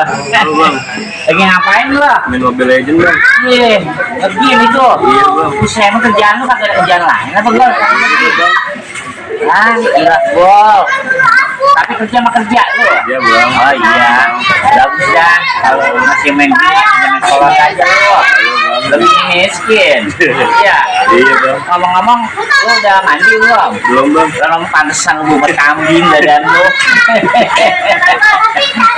Bang. Lagi ngapain lu? Main Mobile Legends bang. Iya, game itu. Iya bang. Buset, emang kerjaan lu kagak ada kerjaan lain apa gol? Ah, gila gol. Tapi kerja mah kerja lu. Iya bang. Oh iya, bagus dah. Kalau masih main game, jangan kolot aja lu. Lebih miskin. Iya. Iya bang. Ngomong-ngomong, lu udah mandi belum? Belum bang. Kalau pantesan lu buat kambing badan lu.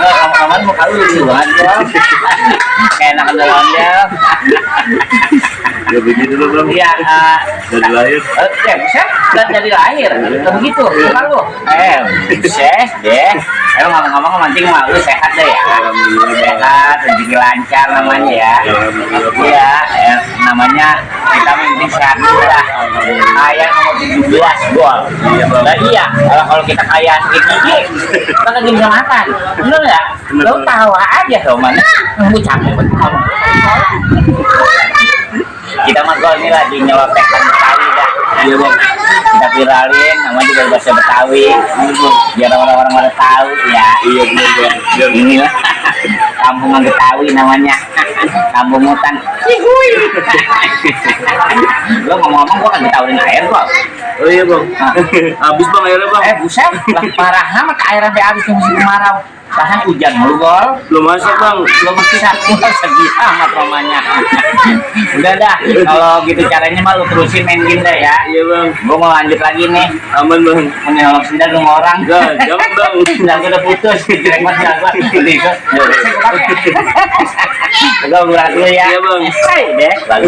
Ngomong-ngomong muka lu lucu banget bang. Kayak anak ondel-ondel. Ya begitu loh bang. Iya. Dari lahir. Ya bisa. Dan dari lahir. Begitu. Muka lu. Bisa deh. Emang ngomong-ngomong mancing mah lu sehat deh ya. Alhamdulillah bang. Sehat, rezeki lancar namanya ya. Alhamdulillah bang. Iya, namanya kita penting sehat dulu lah. Kaya nomor 17 gol. Iya bang. Nah, iya, kalau kita kaya sedikit gigi, kita lagi bisa makan. Bener nggak? Bener, Lo Bang. tawa aja dong man. Gue capek banget ngomong. Kita mah gol ini lagi nyelotehkan Betawi dah. Iya bang. Kita viralin, namanya juga bahasa Betawi. Biar orang-orang pada tahu ya. Iya bener bang. Biar Inilah kampungan Betawi namanya. Kampung hutan. Hihui. Lo ngomong-ngomong gua kagak tahurin air kok. Oh iya bang. Habis bang airnya bang. Buset, lah parah amat air sampai habis ke musim kemarau. Bahkan hujan mulu gol. Belum masak bang. Belum bisa sedih amat romanya. Udah dah, kalau gitu caranya mah lu terusin main game deh ya. Iya bang. Gua mau lanjut lagi nih. Aman bang. Menyolok sendal rumah orang. Jangan bang. Sendal gua udah putus. Jelek banget sendal gua. Gua berangkat dulu ya. Iya, Bang. Hai deh, lalu